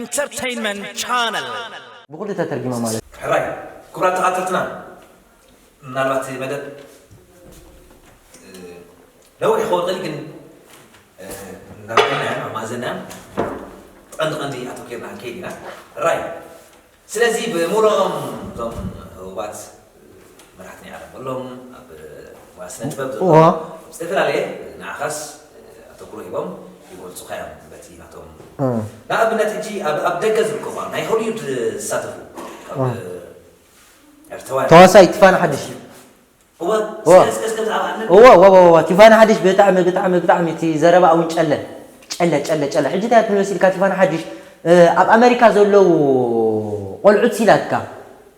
Entertainment Channel. ብኹሉ ተተርጊማ ማለት ሕራይ ክቡራት ተኻተልትና፣ ምናልባት መደብ ነዊሕ ክኸውን ይኽእል፣ ግን እናረኣና ኢና፣ ማእዘና ቀንዲ ቀንዲ ኣተኪርና ክንከይድ ኢና። ሕራይ ስለዚ ብምሉኦም እቶም ህቡባት መራሕቲ ናይ ዓለም ከሎም ኣብ ሞያ ስነ ጥበብ ዘሎ እዋ። ዝተፈላለየ ንዓኻስ ኣተኩሮ ሂቦም ይገልጹኻ እዮም በቲ ናቶም እ። ንኣብነት ሕጂ ኣብ ኣብ ደገ ዝርከቡ ኣብ ናይ ሆሊውድ ዝሳተፉ ካብ እዋ። ኤርትራውያን ተዋሳይ ቲፋን ሓድሽ እወ እዋ። እስከ እስከ እስከ ብዛዕባ ዓለም እዋ እዋ እዋ እዋ ቲፋን ሓድሽ ብጣዕሚ ብጣዕሚ ብጣዕሚ እቲ ዘረባ እውን ጨለ ጨለ ጨለ ጨለ ሕጂ እንታይ ትመስልካ ቲፋን ሓድሽ እ፣ ኣብ ኣሜሪካ ዘለዉ ቆልዑት ሲላትካ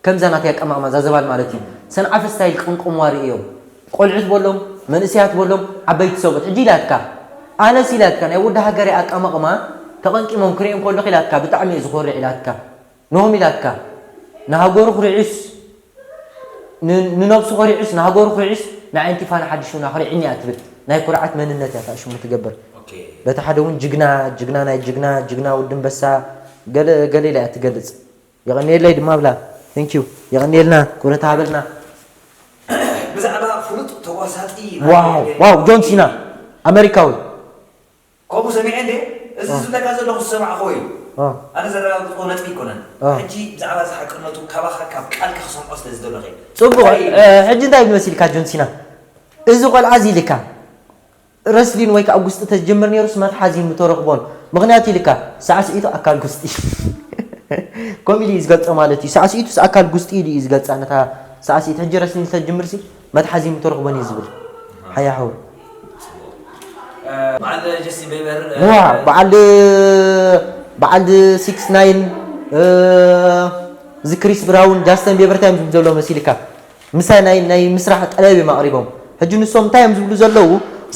ከምዛ ናተይ ኣቀማቕማ እዛ ዘባን ማለት እዩ ሰንዓፈ ስታይል ቅንቅምዋ ርእዮም ቆልዑት በሎም መንእሰያት በሎም ዓበይቲ ሰብኡት ሕጂ ኢላትካ ኣነስ ኢላትካ ናይ ወዲ ሃገረይ ኣቀማቕማ ተቐንቂሞም ክርእዮም ከለኹ ኢላትካ ብጣዕሚ እየ ዝኾርዕ ኢላትካ ንሆም ኢላትካ ንሃገሩ ክርዕስ ንነብሱ ክርዕስ ንሃገሩ ክርዕስ ንዓይንቲ ፋና ሓድሽ ና ክርዕኒ እያ ትብል ናይ ኩርዓት መንነት እያ ታሽሙ ትገብር በቲ ሓደ እውን ጅግና ጅግና ናይ ጅግና ጅግና ወዲ ኣንበሳ ገለ ገለ ኢላ እያ ትገልፅ የቐንየለይ ድማ ብላ ቴንኪዩ የቐንየልና ኩረታ ሃበልና ብዛዕባ ፍሉጥ ተዋሳጢ ዋው ዋው ጆን ሲና ኣሜሪካዊ ከምኡ ሰሚዐ እንዴ እዚ ዝብለካ ዘለኹ ዝሰማዕኽዎ እዩ ኣነ ዘረጋግፅዎ ነጥቢ ይኮነን ሕጂ ብዛዕባ እዚ ሓቅነቱ ካባኻ ካብ ቃልካ ክሰምዖ ስለ ዝደለኹ ፅቡቕ ሕጂ እንታይ ይመስልካ ጆን ሲና እዚ ቆልዓ እዚ ኢልካ ረስሊን ወይ ከዓ ጉስጢ ተዝጀምር ነይሩስ መትሓዚ ምተረኽቦን ምኽንያቱ ኢልካ ሳዕስዒቱ ኣካል ጉስጢ ከምኡ ኢሉ እዩ ዝገልፆ ማለት እዩ ሳዕስዒቱስ ኣካል ጉስጢ ኢሉ እዩ ዝገልፃ ነታ ሳዕስዒት ሕጂ ረስሊን ተዝጅምርሲ መትሓዚ ምተረኽቦን እዩ ዝብል ሓያሓው በዓል ጀስቲን ቤበር ዋ በዓል በዓል ሲክስ ናይን እዚ ክሪስ ብራውን ጃስተን ቤበር እንታይ እዮም ዝብሉ ዘለዉ መሲልካ ምሳይ ናይ ናይ ምስራሕ ጠለብ እዮም ኣቕሪቦም ሕጂ ንሶም እንታይ እዮም ዝብሉ ዘለዉ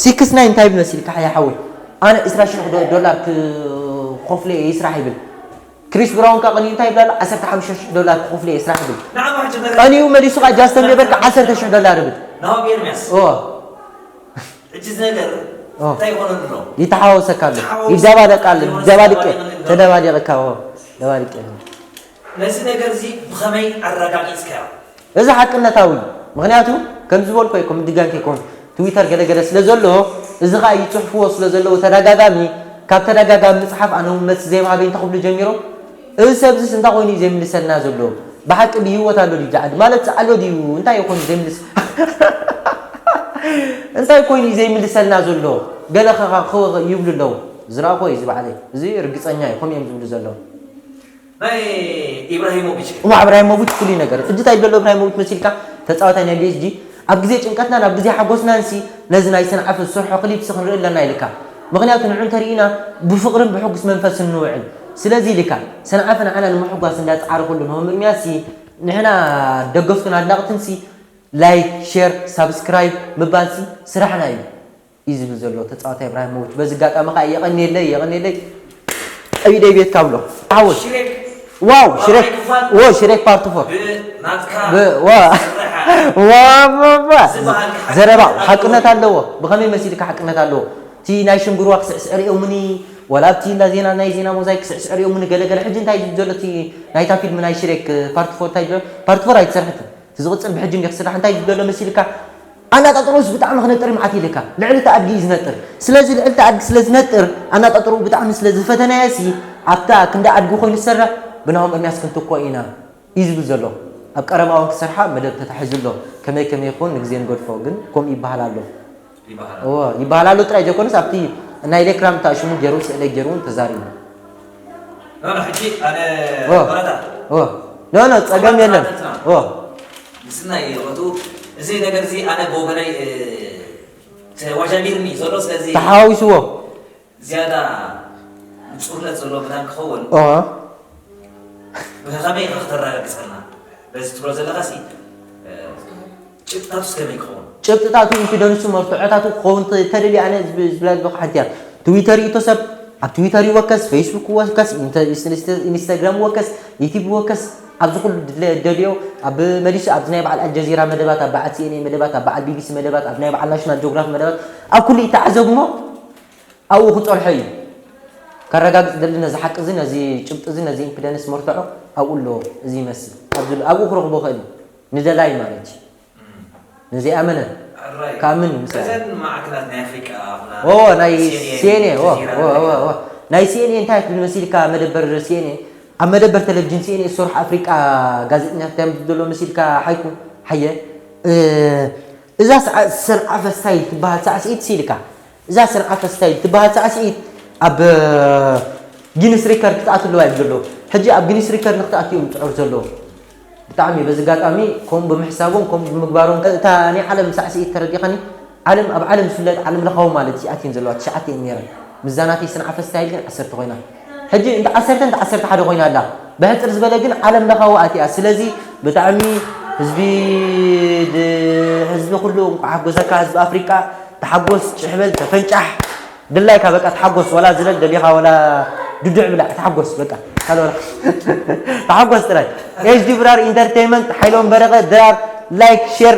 ሲክስ ናይን እንታይ ይብል መሲልካ ሓያ ሓወይ ኣነ ዕስራ ሽሕ ዶ- ዶላር ክኸፍሎ እየ ይስራሕ ይብል ክሪስ ብራውን ካ ቀኒኡ እንታይ ይብል ኣሎ ዓሰርተ ሓሙሽተ ሽሕ ዶላር ክኸፍሎ እየ ይስራሕ ይብል ቀኒኡ መሊሱ ካ ጃስተን ቤበር ካ ዓሰርተ ሽሕ ዶላር ይብል ናሆም ኤርሚያስ ኦ ሕጂ እዚ ነገር እንታይ ይኾነሉ ኣሎ ይተሓዋወሰካ ኣሎ ይደባለቃ ኣሎ ደባልቀ ተደባሊቕካ ኦ ደባልቀ ነዚ ነገር እዚ ብኸመይ ኣረጋጊፅካዮ እዚ ሓቅነታዊ እዩ። ምኽንያቱ ከምዚ ዝበልኮ ይኮ ምድጋም ከይኮን ትዊተር ገለገለ ስለ ዘሎ እዚ ኸዓ ይፅሕፍዎ ስለ ዘለዉ ተደጋጋሚ ካብ ተደጋጋሚ ምፅሓፍ ኣነ እውን መልሲ ዘይምሃበይ እንተ ክብሉ ጀሚሮም እዚ ሰብ እዚስ እንታይ ኮይኑ እዩ ዘይምልሰልና ዘሎ ብሓቂ ብህይወት ኣሎ ድዩ ዓዲ ማለት ኣሎ ድዩ እንታይ ኮይኑ ዘይምልስ እንታይ ኮይኑ እዩ ዘይምልሰልና ዘሎ ገለ ኸ ይብሉ ኣለዉ ዝረኣኽዎ እዩ እዚ ባዕለይ እዚ ርግፀኛ እዩ ከምኡ እዮም ዝብሉ ዘለዉ ናይ ኢብራሂሞቪች እሞ እብራሂሞቪች ፍሉይ ነገር ሕጂ እንታይ ይብሎ እብራሂሞቪች መሲልካ ተፃዋታይ ናይ ቢኤስጂ ኣብ ግዜ ጭንቀትናን ኣብ ግዜ ሓጎስናን ሲ ነዚ ናይ ሰንዓፈ ዝሰርሖ ክሊፕ ሲ ክንርኢ ኣለና ኢልካ ምኽንያቱ ንዑ እንተርኢና ብፍቕርን ብሕጉስ መንፈስን ንውዕል ስለዚ ኢልካ ሰንዓፈ ንዓና ንምሕጓስ እንዳፀዓረ ከሎ ንሆም እርምያስ ሲ ንሕና ደገፍቱን ኣድናቕትን ሲ ላይክ ሼር ሳብስክራይብ ምባል ሲ ስራሕና እዩ እዩ ዝብል ዘሎ ተፃዋታይ እብራሂሞቪች በዚ ኣጋጣሚ ከዓ የቐንየለይ የቐንየለይ ጠቢደይ ቤትካ ብሎ ሓወይ ዋው ሽሬክ ዎ ሽሬክ ፓርት ፎር ዘረባ ሓቅነት ኣለዎ ብኸመይ መሲልካ ሓቅነት ኣለዎ እቲ ናይ ሽንግርዋ ክስዕስዕ ሪኦምኒ ዋላ ኣብቲ እንዳ ዜና ናይ ዜና ሞዛይ ክስዕስዕ ሪኦምኒ ገለገለ ሕጂ እንታይ ዘሎ እቲ ናይታ ፊልም ናይ ሽሬክ ፓርት ፎር እንታይ ፓርት ፎር ኣይትሰርሐትን እቲ ዝቕፅል ብሕጂ እንዲኽ ስራሕ እንታይ ዝደሎ መሲልካ ኣናጣጥሮስ ብጣዕሚ ክነጥር መዓት ኢልካ ልዕሊ እቲ ኣድጊ እዩ ዝነጥር ስለዚ ልዕሊ እቲ ኣድጊ ስለ ዝነጥር ኣናጣጥሮ ብጣዕሚ ስለ ዝፈተናዮ ሲ ኣብታ ክንዲ ኣድጊ ኮይኑ ዝሰርሕ ብናሆም እርምያስ ክንትኮ ኢና እዩ ዝብል ዘሎ ኣብ ቀረባ እውን ክሰርሓ መደብ ተታሒዙ ኣሎ ከመይ ከመይ ይኸውን ንግዜ ንገድፎ ግን ከምኡ ይበሃል ኣሎ እዎ ይበሃል ኣሎ ጥራይ ዘይኮነስ ኣብቲ ናይ ሌክራም እታ ሽሙ ገይሩ ስእለይ ገይሩ እውን ተዛሪቡ ኖ ኖ ሕጂ ኣነ ኦ። ወረዳ ኦ ኖ ኖ ጸገም የለን ኦ ምስና ይቐቱ እዚ ነገር እዚ ኣነ ብወገናይ ተዋጃቢርኒ ዘሎ ስለዚ ተሓዋዊስዎ ዝያዳ ንጹርነት ዘለዎ መታን ክኸውን ኦ ብኸመይ ኢኻ ክተረጋግጸልና በዚ ትብሎ ዘለኻ ሲ ጭብጥታቱስ ከመይ ክኸውን ጭብጥታቱ ኢንፊደንሱ መርትዖታቱ ክኸውን ተደልዩ ኣነ ዝብላ ዘለኹ ሓንቲ እያ ትዊተር ይእቶ ሰብ ኣብ ትዊተር ይወከስ ፌስቡክ ይወከስ ኢንተ- ኢንስተ- ኢንስታግራም ይወከስ ዩቲብ ይወከስ ኣብዚ ኩሉ ድለ- ደልዮ ኣብ መሊሱ ኣብዚ ናይ በዓል ኣልጀዚራ መደባት ኣብ በዓል ሲኤንኤ መደባት ኣብ በዓል ቢቢሲ መደባት ኣብ ናይ በዓል ናሽናል ጂኦግራፊ መደባት ኣብ ኩሉ ይተዓዘብሞ ኣብኡ ክፀርሖ እዩ ከረጋግጽ ደሊ ነዚ ሓቂ እዚ፣ ነዚ ጭብጢ እዚ፣ ነዚ ኢንፊደንስ መርትዖ ኣብኡ ኣለዎ። እዚ ይመስል። ኣብዚ ል-፣ ኣብኡ ክረኽቦ ክእል እዩ። ንደላይ ማለት እዩ። ንዘይኣመነ ሕራይ። ካምን ምስ እዘን ማዕከናት ናይ ኣፍሪቃ ኹና ኦ፣ ናይ ሲ ኤን ኤን፣ ሲኤንኤ፣ ኦ፣ ጀዚራ ኦ፣ ኦ፣ ኣፍሪቃ። ኦ። ናይ ሲኤንኤ እንታይ ትብል መሲልካ? መደበር ሲኤንኤ፣ ኣብ መደበር ቴሌቪዥን ሲኤንኤ ዝሰርሑ ኣፍሪቃ ጋዜጠኛታት እንታይ እዮም ዝብሉ ዘለዉ መሲልካ? ሓይኩ፣ ሓየ፣ እ፣ እዛ ሰዓ-፣ ሰንዓፈ ስታይል ትበሃል ሳዕስዒት ሲልካ፣ እዛ ሰንዓፈ ስታይል ትበሃል ሳዕስዒት ኣብ ጊንስ ሪከርድ ክትኣቱ ኣለዋ እዮም ዘለዉ። ሕጂ ኣብ ጊንስ ሪከርድ ንክትኣቱ እዮም ዝጽዕሩ ዘለዉ። ብጣዕሚ በዚ ኣጋጣሚ ከምኡ ብምሕሳቦም፣ ከምኡ ብምግባሮም፣ እታ ናይ ዓለም ሳዕስዒት ተረዲኻኒ፣ ዓለም፣ ኣብ ዓለም ዝፍለጥ ዓለም ለኻዊ ማለት እዚኣት እየን ዘለዋ፣ ትሽዓተ እየን ነይረን። ምስዛ ናተይ ሰንዓፈ ስታይል ግን ዓሰርተ ኮይና። ሕጂ እንተ ዓሰርተ እንተ ዓሰርተ ሓደ ኮይና ኣላ። ብሕጽር ዝበለ ግን ዓለም ለኻዊ ኣትያ። ስለዚ ብጣዕሚ ህዝቢ ድ-፣ ህዝቢ ኩሉ እንቋዕ ሓጎሰካ፣ ህዝቢ ኣፍሪቃ ተሓጎስ፣ ጭሕ በል፣ ተፈንጫሕ። ድላይካ በቃ ተሓጎስ፣ ወላ ዝለል ደሊኻ ወላ ድዱዕ ብላዕ፣ ተሓጎስ በቃ። ካልእ ወላ ተሓጎስ ጥራይ። ኤች ዲ ብራር ኢንተርቴይንመንት፣ ሓይሎም በረቐ ድራር፣ ላይክ፣ ሼር፣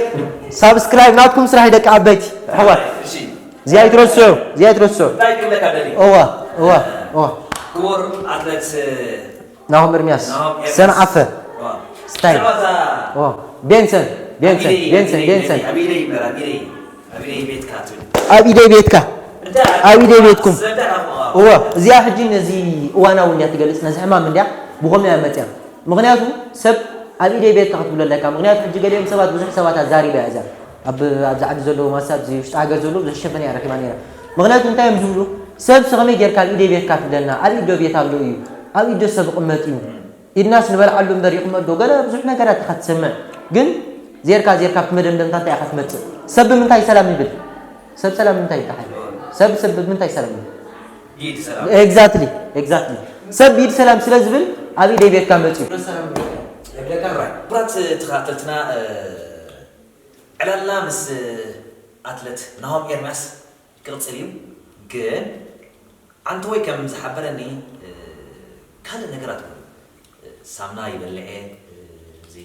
ሳብስክራይብ ናትኩም ስራሕ እዩ ደቂ ዓበይቲ ኣሕዋት። እሺ። እዚኣ ኣይትረስዑ፣ እዚኣ ኣይትረስዑ። እንታይ ክብለካ ደልየ? እዋ፣ እዋ፣ እዋ። ክቡር ኣትሌት ናሆም ኤርሚያስ፣ ናሆም ኤርሚያስ። ሰንዓፈ። ዋ። ስታይል። ብዛዕባ እዛ ዋ። ቤንሰን፣ ቤንሰን፣ ኣብ ኢደይ፣ ቤንሰን፣ ኣብ ኢደይ፣ ቤንሰን። ኣብ ኢደይ ይበል፣ ኣብ ኢደይ። ኣብ ኢደይ ቤትካ ትብል። ኣብ ኢደይ ቤትካ። እንታይ ኣብ ኢደይ ቤትኩም። ዘንዳ ናኹ። እዋ፣ እዚኣ ሕጂ ነዚ እዋናዊ እንድያ ትገልጽ፣ ነዚ ሕማም እንድያ ብኸመይ እያ መጽያ? ምኽንያቱ ሰብ ኣብ ኢደይ ቤትካ ክትብሎ ኣለካ። ምኽንያቱ ሕጂ ገሊኦም ሰባት፣ ብዙሕ ሰባት ኣዛሪባ እያ እዚኣ። ኣብ፣ ኣብዚ ዓዲ ዘለዉ ማሳ፣ ኣብዚ ውሽጢ ሃገር ዘለዉ ብዙሕ ሸፈን እያ ረኺባ ነይራ። ምኽንያቱ እንታይ እዮም ዝብሉ? ሰብሲ ከመይ ጌርካ ኣብ ኢደይ ቤትካ ትብለና? ኣብ ኢድ ዶ ቤት ኣሎ እዩ? ኣብ ኢድ ዶ ሰብ ይቕመጥ እዩ? ኢድናስ ንበልዓሉ እምበር ይቕመጥ ዶ? ገለ ብዙሕ ነገራት ኢኻ ትሰምዕ። ግን ዜርካ ዜርካ ኣብቲ መደምደምታ እንታይ ኢኻ ትመጽእ? ሰብ ብምንታይ ሰላም ይብል? ሰብ ሰላም ብምንታይ ይበሃል? ሰብ፣ ሰብ ብምንታይ ሰላም ይብል? ኢድ ሰላም። ኤግዛክትሊ፣ ኤግዛክትሊ። ሰብ ብኢድ ሰላም ስለ ዝብል ኣብ ኢደይ ቤትካ መጽዩ። ሰላም ይብለካ። ክቡራት ተኸታተልትና፣ እ፣ ዕላልና ምስ ኣትለት ናሆም ኤርምያስ ክቕጽል እዩ። ግን ዓንተወይ ከም ዝሓበረኒ፣ እ፣ ካልእ ነገራት እውን፣ እ፣ ሳምና ይበልዕ እየ፣ እ፣ እዚ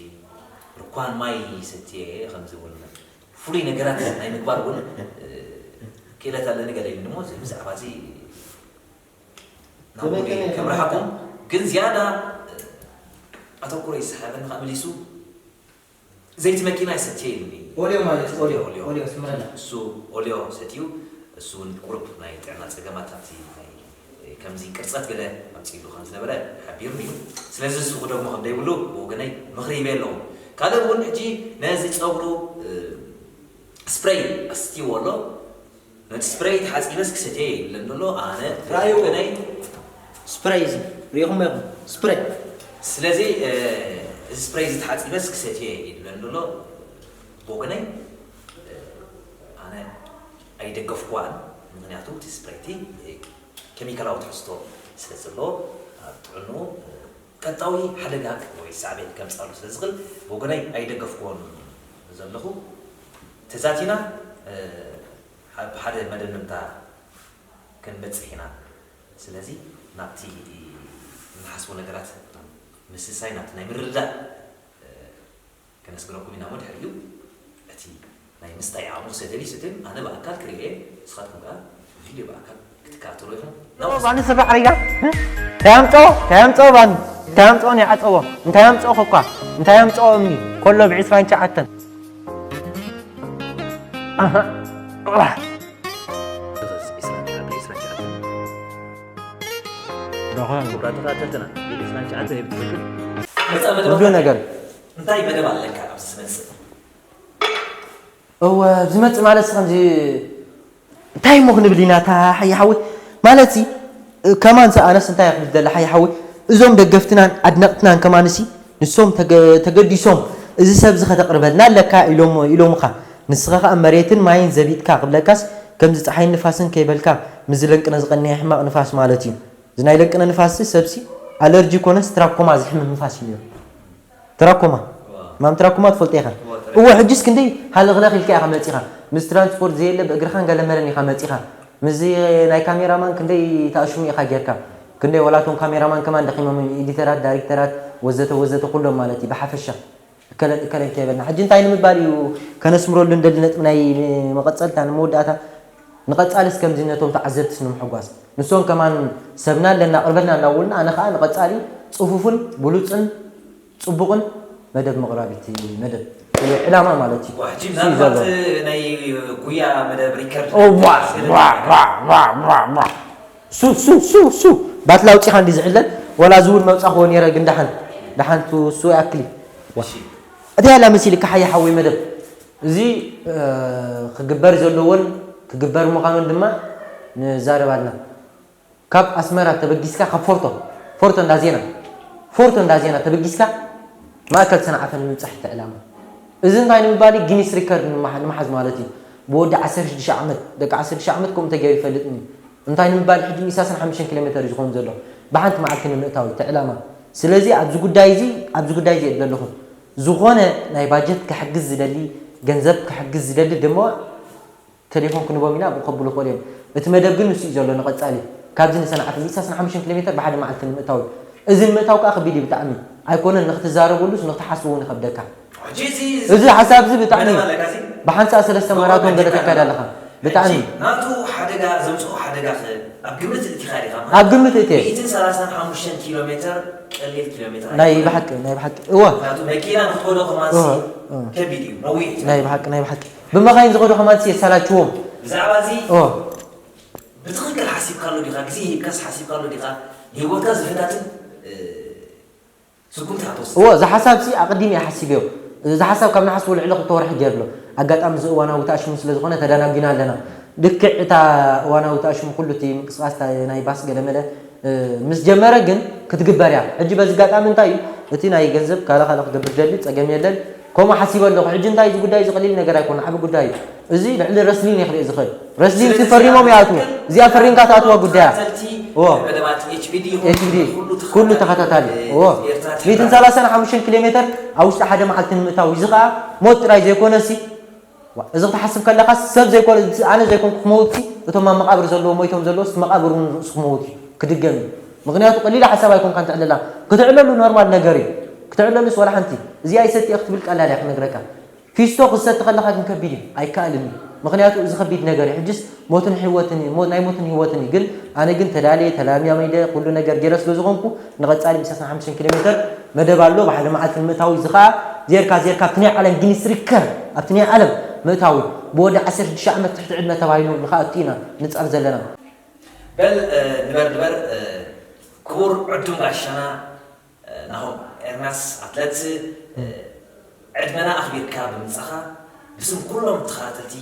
ርኳን ማይ ይሰትየ እየ፣ ከምዚ እውን ፍሉይ ነገራት ናይ ምግባር እውን፣ እ፣ ክእለት ኣለኒ ገለ ኢሉ እሞ፣ እዚ ብዛዕባ እዚ ናብ ከመይ ጉዳይ ከመይ ከምርሓኩም፣ ከመይ? ግን ዝያዳ፣ እ፣ ኣተኩሮ ይስሓበኒ፣ ከዓ መሊሱ ዘይቲ መኪና ይሰትየ ኢሉኒ። ኦልዮ ማለት፣ ኦልዮ፣ ኦልዮ። ኦልዮ፣ ስምረና። እሱ ኦልዮ ሰትዩ፣ እሱ እውን ቁሩብ ናይ ጥዕና ጸገማት ኣብቲ ናይ፣ ከምዚ ቅርጸት ገለ ኣምጺእሉ ከም ዝነበረ ሓቢሩኒ እዩ። ስለዚ ንስኹ ደግሞ ከም ዘይብሉ ብወገነይ ምኽሪ ሂበ ኣለኹ። ካልእ እውን ሕጂ ነዚ ጸጉሩ፣ እ፣ ስፕሬይ ኣስትይዎ ኣሎ። ነቲ ስፕሬይ ተሓጺበስ ክሰትየ ይብለን ዘሎ፣ ኣነ ራእዩ። ወገነይ ስፕሬይ እዚ ሪኢኹም ኢኹም? ስፕሬይ። ስለዚ፣ እ፣ እዚ ስፕሬይ እዚ ተሓጺበስ ክሰትየ ይብለን ዘሎ፣ ብወገነይ፣ እ፣ ኣነ ኣይደገፍኩዋን። ምኽንያቱ እቲ ስፕሬይ እቲ፣ እ፣ ኬሚካላዊ ትሕዝቶ ስለ ዘለዎ፣ ኣብ ጥዕንኡ፣ እ፣ ቀጥታዊ ሓደጋ ወይ ሳዕቤን ከምጽኣሉ ስለ ዝኽእል፣ ብወገነይ ኣይደገፍኩዎን ዘለኹ። ተዛቲና፣ እ፣ ኣብ ሓደ መደምደምታ ክንበጽሕ ኢና። ስለዚ ናብቲ እንሓስቦ ነገራት ምስሳይ፣ ናብቲ ናይ ምርድዳእ፣ እ፣ ከነስግረኩም ኢና። እሞ ድሕሪኡ እቲ ናይ ምስታይ ዓቕሙ ክሰ ደልዩ ሰትዮም፣ ኣነ ብኣካል ክርእየ፣ ንስኻትኩም ከኣ ቪድዮ ብኣካል ክትከታተሉ ኢኹም። ባኒ ስራሕ ርያ? እንታይ ኣምጽኦ? እንታይ ኣምጽኦ ባኒ? እንታይ ኣምጽኦ ንዓጸዎ? እንታይ ኣምጽኦ ኮኳ? እንታይ ኣምጽኦ እምኒ? ኮሎ ብዕስራን ትሽዓተን። ኣሃ። ዳኻ። ክቡራት ተኸታተልትና፣ ብዕስራን ትሽዓተን ብትኽክል። መጻኢ መደብ ኩሉ ነገር። እንታይ መደብ ኣለካ ኣብዚ ዝመጽእ? እወ፣ ዝመጽእ ማለት ከምዚ እንታይ እሞ ክንብል ኢና፣ እታ ሓየ ሓወይ? ማለትሲ፣ እ፣ ከማንሲ ኣነስ እንታይ ክብል ደለ፣ ሓየ ሓወይ? እዞም ደገፍትናን ኣድነቕትናን ከማንሲ፣ ንሶም ተገ-፣ ተገዲሶም፣ "እዚ ሰብ እዚ ከተቕርበልና ኣለካ" ኢሎም፣ ኢሎምኻ። ንስኻ ኸኣ መሬትን ማይን ዘቢጥካ ክብለካስ፣ ከምዚ ጸሓይን ንፋስን ከይበልካ፣ ምስዚ ለንቅነ ዝቐነየ ሕማቕ ንፋስ ማለት እዩ። እዚ ናይ ለንቅነ ንፋስሲ፣ ሰብሲ፣ ኣለርጂ ኮነስ ትራኮማ ዝሕምም ንፋስ እዩ ነይሩ። ትራኮማ። ዋ። ማም ትራኮማ ትፈልጦ ኢኻ? ዋ፣ ትራኮማ። እወ፣ ሕጅስ ክንደይ ሃለኽለኽ ኢልካ ኢኻ መጺኻ። ምስ ትራንስፖርት ዘየለ ብእግርኻን ገለመለን ኢኻ መጺኻ። ምስዚ ናይ ካሜራማን ክንደይ ተኣሽሙ ኢኻ ጌርካ። ክንደይ ወላቶም ካሜራማን ከማን ደኺሞም፣ ኤዲተራት፣ ዳይሬክተራት፣ ወዘተ ወዘተ ኩሎም ማለት እዩ ብሓፈሻ። እከለን እከለን ከይበልና። ሕጂ እንታይ ንምባል እዩ ከነስምረሉ እንደሊ ነጥቢ ናይ መቐጸልታ ንመወዳእታ? ንቐጻሊስ ከምዚ ነቶም ተዓዘብትስ ንምሕጓስ፣ ንሶም ከማን ሰብና ኣለና፣ ቅርበትና እናበሉና፣ ኣነ ኸኣ ንቐጻሊ ጽፉፍን ብሉጽን ጽቡቕን መደብ ምቕራብ እቲ መደብ እዩ ዕላማ ማለት እዩ። ዋ፣ ሕጂ እሱ እዩ ምናልባት ዘሎ። ናይ ጉያ መደብ ሪከርድ ኦ፣ ዋ፣ ዋ፣ ዋ፣ ዋ፣ ዋ፣ ዋ። ሱ፣ ሱ፣ ሱ፣ ሱ። ባትላ ኣውጺኻ እንዲ ዝሕለል፣ ወላ ዝውን መውጻኽዎ ነይረ፣ ግን ደሓን፣ ደሓን ቱ፣ እሱ ይኣክል እዩ። ዋ። እሺ። እቲ ያላ መሲልካ ሓየ ሓወይ መደብ። እዚ፣ እ፣ ክግበር ዘለዎን ክግበር ምዃኑን ድማ ንዛረብ ኣለና። ካብ ኣስመራ ተበጊስካ፣ ካብ ፎርቶ፣ ፎርቶ እንዳ ዜና፣ ፎርቶ እንዳ ዜና ተበጊስካ ማእከል ሰንዓፈ ንምብጻሕ እቲ ዕላማ። እዚ እንታይ ንምባል እዩ? ጊኒስ ሪከርድ ንምሓ-፣ ንምሓዝ ማለት እዩ። ብወዲ ዓሰርተ ሽዱሽተ ዓመት፣ ደቂ ዓሰርተ ሽዱሽተ ዓመት ከምኡ ተገይሩ ይፈልጥን እዩ። እንታይ ንምባል ሕጂ ን ዕስራን ሓሙሽተን ኪሎ ሜተር እዩ ዝኾን ዘሎ። ብሓንቲ መዓልቲ ንምእታው እዩ እቲ ዕላማ። ስለዚ ኣብዚ ጉዳይ እዚ፣ ኣብዚ ጉዳይ እዚ እየ ዘለኹ። ዝኾነ ናይ ባጀት ክሕግዝ ዝደሊ፣ ገንዘብ ክሕግዝ ዝደሊ ድማ ቴሌፎን ክንቦም ኢና፣ ብኡ ከብሉ ይኽእሉ እዮም። እቲ መደብ ግን ንሱ እዩ ዘሎ ንቐጻሊ። ካብዚ ንሰንዓፈ ን ዕስራን ሓሙሽተን ኪሎ ሜተር ብሓደ መዓልቲ ንምእታው እዩ። እዚ ንምእታው ከኣ ከቢድ እዩ ብጣዕሚ። ኣይኮነን ንኽትዛረበሉስ ንኽትሓስቦ እውን ይኸብደካ። ሕጂ እዚ እዚ ሓሳብ እዚ ብጣዕሚ መደብ ኣለካ እዚ? ብሓንሳእ ሰለስተ መራቶን ገለ ተካይድ ኣለኻ። ብጣዕሚ። ሕጂ ናቱ ሓደጋ ዘምጽኦ ሓደጋ ኸ ኣብ ግምት እቲኻ ዲኻ? ኣብ ግምት እትየ። ሚእትን ሰላሳን ሓሙሽተን ኪሎ ሜተር ቀሊል ኪሎ ሜተር ናይ ኣይኮነን። ብሓቂ፣ ናይ ብሓቂ። እወ። ናቱ መኪና ንኽትኸዶ ከማን እወ፣ እወ። ከቢድ እዩ፣ ነዊሕ እዩ። ናይ ብሓቂ፣ ናይ ብሓቂ። ብመኻይን ዝኸዱ ከማን የሰላችዎም። ብዛዕባ እዚ እወ። ብትኽክል ሓሲብካሉ ዲኻ? ግዜ ሂብካስ ሓሲብካሉ ዲኻ? ንህይወትካ ዝፈታትን፣ እ፣ ስጉምቲ ክትወስድ? እወ፣ እዚ ሓሳብ ሲ ኣቐዲመ እየ ሓሲበዮ። እዚ ሓሳብ ካብ ንሓስቦ ልዕሊ ክልተ ወርሒ ገይሩ ኣሎ። ኣጋጣሚ እዚ እዋናዊ ተኣሽሙ ስለ ዝኾነ ተደናጒና ኣለና። ልክዕ እታ እዋናዊ ተኣሽሙ ኩሉ እቲ ምንቅስቓስ እታ ናይ ባስ ገለመለ፣ እ፣ ምስ ጀመረ ግን ክትግበር እያ። ሕጂ በዚ ኣጋጣሚ እንታይ እዩ? እቲ ናይ ገንዘብ ካላ ካላ ክገብር ደሊ ጸገም የለን። ከምኡ ሓሲበ ኣለኹ። ሕጂ እንታይ እዚ ጉዳይ እዚ ቀሊል ነገር ኣይኮነ፣ ዓቢ ጉዳይ እዩ። እዚ ልዕሊ ረስሊን እየ ክርኢ ዝኽእል። ረስሊን ስለዚ ፈሪሞም ይኣትዉ። እዚኣ ፈሪምካ ትኣትዋ ጉዳያ። ተኸታተልቲ እዎ። መደባት ኤች ቢ ዲ ይኹን ኤች ቢ ዲ ኩሉ ኩሉ ተኸታታሊ፣ ተኸታታሊ፣ እዎ። ኤርትራ ቲቪ ሚእትን ሰላሳን ሓሙሽተን ኪሎ ሜተር ኣብ ውሽጢ ሓደ መዓልቲ ንምእታው፣ እዚ ኸኣ ሞት ጥራይ ዘይኮነሲ፣ ዋ፣ እዚ ክትሓስብ ከለኻ ሰብ ዘይኮነ፣ ኣነ ዘይኮንኩ ክመውትሲ፣ እቶም ኣብ መቓብር ዘለዉ ሞይቶም ዘለዉ፣ እስቲ መቓብር እውን ንሱ ክመውት እዩ፣ ክድገም እዩ። ምኽንያቱ ቀሊል ሓሳብ ኣይኮንካን ትዕልላ። ክትዕለሉ ኖርማል ነገር እዩ። ክትዕለሉስ ዋላ ሓንቲ። እዚኣ ይሰቲ እየ ክትብል ቀላል እያ ክነግረካ። ፊስቶ ክሰቲ ከለኻ ግን ከቢድ እዩ፣ ኣይከኣልን እዩ። ምኽንያቱ እዚ ከቢድ ነገር እዩ። ሕጅስ ሞትን ህይወትን እዩ፣ ሞ-፣ ናይ ሞትን ህይወትን እዩ። ግን ኣነ ግን ተዳልየ፣ ተላሚያ መይደ፣ ኩሉ ነገር ገይረ ስለ ዝኾንኩ፣ ንቐጻሊ ብ ዕስራን ሓሙሽተን ኪሎ ሜተር መደብ ኣሎ፣ ብሓደ መዓልቲ ንምእታው እዩ። እዚ ኸኣ ዜርካ፣ ዜርካ ኣብቲ ናይ ዓለም ጊኒስ ሪከርድ፣ ኣብቲ ናይ ዓለም ምእታው እዩ። ብወዲ ዓሰርተ ሽዱሽተ ዓመት ትሕቲ ዕድመ ተባሂሉ ንኽኣቱ ኢና ንጻር ዘለና። በል፣ እ፣ ንበር፣ ንበር፣ እ፣ ክቡር ዕዱም ጋሻና፣ ናሆም ኤርምያስ ኣትለት፣ ዕድመና ኣኽቢርካ ብምምጻኻ ብስም ኩሎም ተኸታተልቲ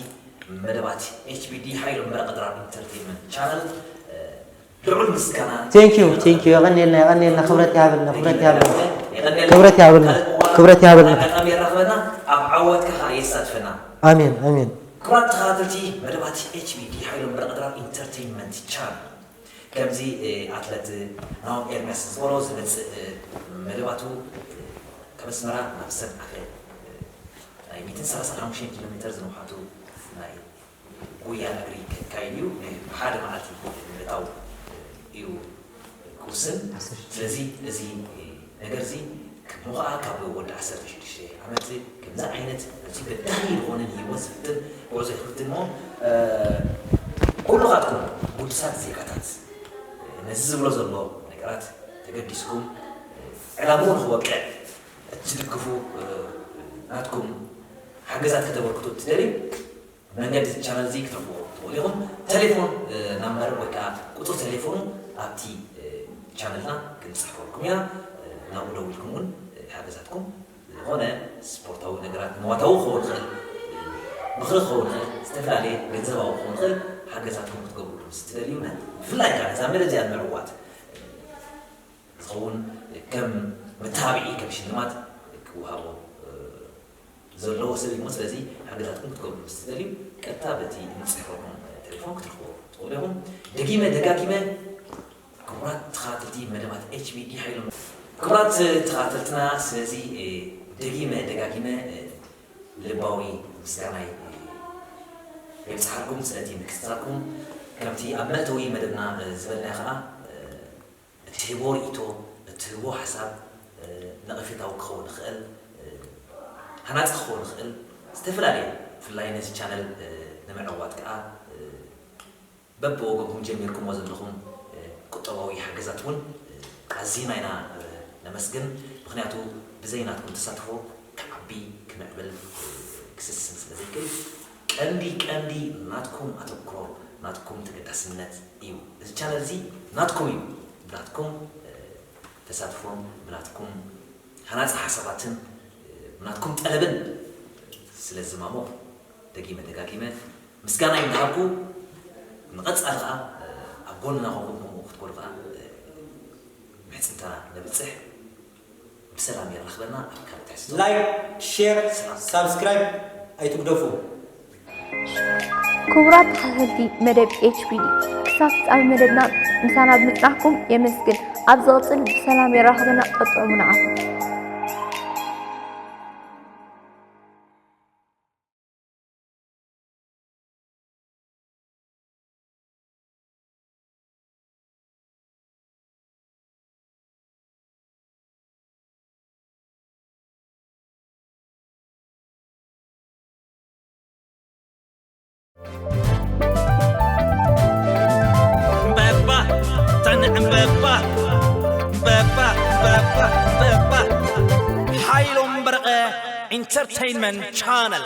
መደባት ኤች ቢ ዲ ሓይሎም በረቐ ድራር ኢንተርቴይንመንት ቻነል ልዑል ምስጋና። Thank you፣ thank you። የቐንየልና፣ የቐንየልና። ክብረት ይሃበልና፣ ክብረት ይሃበልና። የቐንየልና። ክብረት ይሃበልና፣ ካልእ እዋን ክብረት ይሃበልና። ኣጋጣሚ የራኽበና፣ ኣብ ዓወትካ ኸኣ የሳትፈና። ኣሜን፣ ኣሜን። ክቡራት ተኸታተልቲ መደባት ኤች ቢ ዲ ሓይሎም በረቐ ድራር ኢንተርቴይንመንት ቻነል፣ ከምዚ፣ እ፣ ኣትለት ናሆም ኤርምያስ ዝበሎ ዝመጽእ፣ እ፣ መደባቱ፣ እ፣ ካብ ኣስመራ ናብ ሰንዓፈ፣ እ፣ ናይ ሚእትን ሰላሳን ሓሙሽተን ኪሎ ሜተር ዝንውሓቱ ናይ ጉያ እግሪ ከካይድ እዩ። እ፣ ብሓደ መዓልቲ ምእታው፣ እ፣ እዩ ክውስን። ስለዚ እዚ፣ እ፣ ነገር እዚ ከምኡ ኸኣ ካብ ወዲ ዓሰርተ ሽዱሽተ ዓመት ከምዚ ዓይነት እዚ በዳሂ ዝኾነ ንህይወት ዝፍትን ጉዕዞ ይፍትን እሞ፣ እ፣ ኩልኻትኩም ግዱሳት ዜጋታት፣ እ፣ ነዚ ዝብሎ ዘሎ ነገራት ተገዲስኩም፣ እ፣ ዕላምኡ ንኽወቅዕ እትድግፉ፣ እ፣ ናትኩም ሓገዛት ከተበርክቱ እትደልዩ፣ መንገዲ ቻነል እዚ ክትረኽብዎ ትኽእሉ ኢኹም። ቴሌፎን፣ እ፣ ናምበር ወይ ከዓ ቁፅሪ ቴሌፎኑ ኣብቲ፣ እ፣ ቻነልና ክንፅሕፈልኩም ኢና። እ፣ ናብኡ ደዊልኩም እውን፣ እ፣ ሓገዛትኩም ዝኾነ ስፖርታዊ ነገራት ንዋታዊ ክኸውን ይኽእል፣ እ፣ ምኽሪ ክኸውን ይኽእል፣ ዝተፈላለየ ገንዘባዊ ክኸውን ይኽእል፣ ሓገዛትኩም ክትገብሩ ምስ ትደልዩ፣ ነ-፣ ብፍላይ ከዓ ነዛ መደብ እዚኣ ንምዕዋት፣ እ፣ ዝኸውን ከም መተባብዒ፣ ከም ሽልማት ክወሃቦ፣ እ፣ ዘለዎ ሰብ እዩ። ስለዚ ሓገዛትኩም ክትገብሩ ምስ ትደልዩ፣ ቀጥታ በቲ እንፅሕፈልኩም ቴሌፎን ክትረኽብዎ ትኽእሉ ኢኹም። ደጊመ ደጋጊመ፣ ክቡራት ተኸታተልቲ መደባት ኤች ቢ ዲ ሓይሎም፣ ክቡራት ተኸታተልትና፣ ስለዚ፣ እ፣ ደጊመ ደጋጊመ፣ እ፣ ልባዊ ምስጋናይ፣ እ፣ የብፅሓልኩም። ስለቲ ምክትታልኩም፣ ከምቲ ኣብ መእተዊ መደብና፣ እ፣ ዝበልናዮ ከዓ፣ እ፣ እትህቦ ርእይቶ፣ እትህቦ ሓሳብ፣ እ፣ ነቐፌታዊ ክኸውን ይኽእል፣ እ፣ ሃናጺ ክኸውን ይኽእል፣ ዝተፈላለየ፣ ብፍላይ ነዚ ቻነል፣ እ፣ ንምዕዋት ከኣ፣ እ፣ በብወገንኩም ጀሚርኩምዎ ዘለኹም ቁጠባዊ ሓገዛት እውን ኣዚና ኢና ነመስግን። ምኽንያቱ ብዘይ ናትኩም ተሳትፎ ክዓቢ ክምዕብል ክስስን ስለ ዘይክእል ቀንዲ ቀንዲ ናትኩም ኣተኩሮ ናትኩም ተገዳስነት እዩ። እዚ ቻነል እዚ ናትኩም እዩ። ብናትኩም ተሳትፎን ብናትኩም ሃናፂ ሓሳባትን ብናትኩም ጠለብን ስለ ዝማሞቕ ደጊመ ደጋጊመ ምስጋና እንዳሃብኩ ንቐፃሊ ከዓ ኣብ ጎንና ኮንኩም ከምኡ ክትኮኑ ከዓ ምሕፅንታ ነብፅሕ። ብሰላም የራኽበና ኣብ ካልእ ትሕዝቶ። ላይክ፣ ሼር፣ ሳብስክራይብ ኣይትግደፉ። ክቡራት ተኸታተልቲ መደብ ኤች ቢ ዲ ክሳብ ፍጻሜ መደብና ምሳና ብምጽናሕኩም የመስግን። ኣብ ዝቕጽል ብሰላም የራኽበና። ቀጥዑ ምንዓኹም። ዕምበባ እታ ንዕምበባ ዕምበባ ዕምበባ ዕምበባ ሓይሎም በረቐ ኢንተርተይንመንት ቻነል።